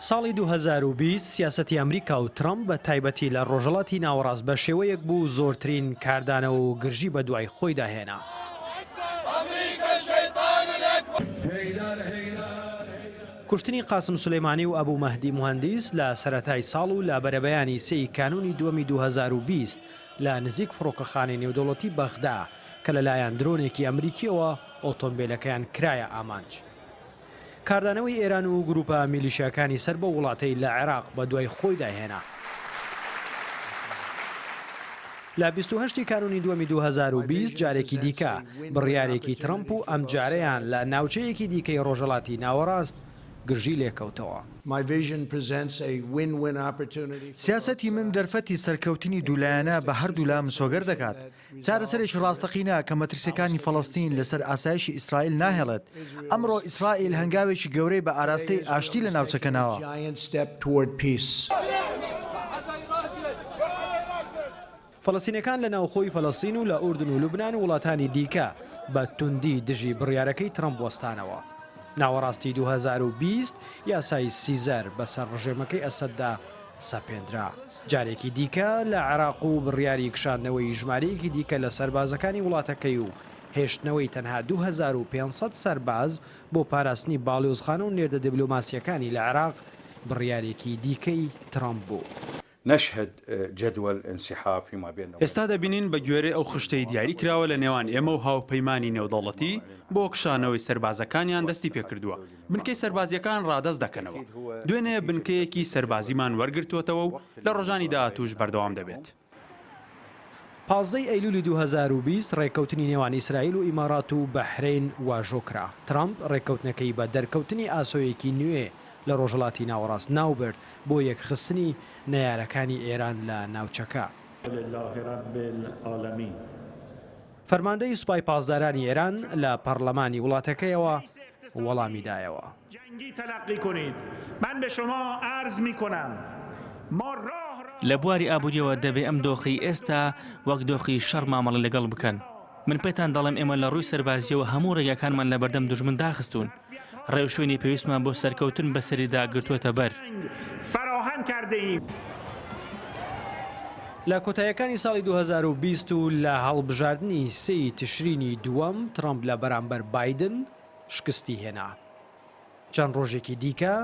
ساڵی 2020 سیاسەتی ئەمریکا و ترەمپ بە تایبەتی لە ڕۆژهەڵاتی ناوەڕاست بە شێوەیەک بوو زۆرترین کاردانەوە و گرژی بەدوای خۆیدا هێنا. کوشتنی قاسم سولەیمانی و ئەبو مەهدی موهەندیس لە سەرەتای ساڵ و لە بەرەبەیانی سێی کانوونی دووەمی 2020 لە نزیک فڕۆکەخانەی نێودەوڵەتی بەغدا کە لەلایەن درۆنێکی ئەمریکییەوە ئۆتۆمبێلەکەیان کرایە ئامانج. کاردانەوەی ئێران و گروپە میلیشیاکانی سەر بەو وڵاتەی لە عێراق بەدوای خۆیدا هێنا. لە 28 ی کانوونی دووەمی 2020 جارێکی دیکە بڕیارێکی ترەمپ و ئەمجارەیان لە ناوچەیەکی دیکەی ڕۆژهەڵاتی ناوەڕاست گرژی لێکەوتەوە. سیاسەتی من دەرفەتی سەرکەوتنی دوولایەنە بە هەردوولا مسۆگەر دەکات. چارەسەرێکی ڕاستەقینە کە مەترسییەکانی فەڵەستین لەسەر ئاسایشی ئیسرائیل ناهێڵێت. ئەمڕۆ ئیسرائیل هەنگاوێکی گەورەی بە ئاراستەی ئاشتی لە ناوچەکە ناوە. فەڵەستینەکان لە ناوخۆی فەلەستین و لە ئوردن و لوبنان و وڵاتانی دیکە بە توندی دژی بڕیارەکەی ترەمپ وەستانەوە. ناوەڕاستی 2020 یاسای سیزەر بەسەر ڕژێمەکەی ئەسەددا سەپێندرا. جارێکی دیکە لە عێراق و بڕیاری کشاندنەوەی ژمارەیەکی دیکە لە سەربازەکانی وڵاتەکەی و هێشتنەوەی تەنها 2500 سەرباز بۆ پاراستنی باڵیۆزخانە و نێردە دیبلۆماسییەکانی لە عێراق بڕیارێکی دیکەی ترەمپ بوو. نشهد جدول انسحاب فيما بيننا. ئێستا دەبینین بە گوێرەی ئەو خشتەی دیاری کراوە لە نێوان ئێمە و هاوپەیمانی نێودەوڵەتی بۆ کشانەوەی سەربازەکانیان دەستی پێکردووە، بنکەی سەربازییەکان ڕادەست دەکەنەوە. دوێنێ بنکەیەکی سەربازیمان وەرگرتووەتەوە و لە ڕۆژانی داهاتووش بەردەوام دەبێت. 15 ی ئەیلولی 2020 ڕێککەوتنی نێوان ئیسرائیل و ئیمارات و بەحرەین واژۆ کرا. ترەمپ ڕێککەوتنەکەی بە دەرکەوتنی ئاسۆیەکی نوێ لە ڕۆژهەڵاتی ناوەڕاست ناوبرد بۆ یەکخستنی نەیارەکانی ئێران لە ناوچەکە. فەرماندەی سوپای پاسدارانی ئێران لە پەڕلەمانی وڵاتەکەیەوە وەڵامی دایەوە. لە بواری ئابوورییەوە دەبێ ئەم دۆخەی ئێستا وەک دۆخی شەڕ مامەڵەی لەگەڵ بکەن. من پێتان دەڵێم ئێمە لە ڕووی سەربازییەوە هەموو ڕێگاکانمان لەبەردەم دوژمن داخستوون. ڕێوشوێنی پێویستمان بۆ سەرکەوتن بەسەریدا گرتووەتە بەر. لە کۆتاییەکانی ساڵی 2020 و لە هەڵبژاردنی سێی تشرینی دووەم، ترەمپ لە بەرامبەر بایدن شکستی هێنا. چەند ڕۆژێکی دیکە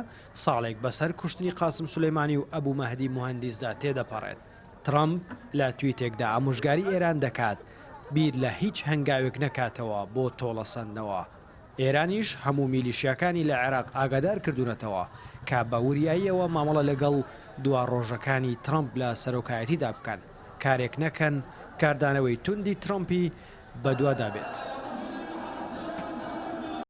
ساڵێک بەسەر کوشتنی قاسم سولەیمانی و ئەبو مەهدی موهەندیسدا تێدەپەڕێت. ترەمپ لە تویتێکدا ئامۆژگاری ئێران دەکات بیر لە هیچ هەنگاوێک نەکاتەوە بۆ تۆڵەسەندنەوە. ئێرانیش هەموو میلیشیاکانی لە عێراق ئاگادار کردوونەتەوە کە بە وریاییەوە مامەڵە لەگەڵ دوا ڕۆژەکانی ترەمپ لە سەرۆکایەتیدا بکەن، کارێک نەکەن کاردانەوەی توندی ترەمپی بەدوادا بێت.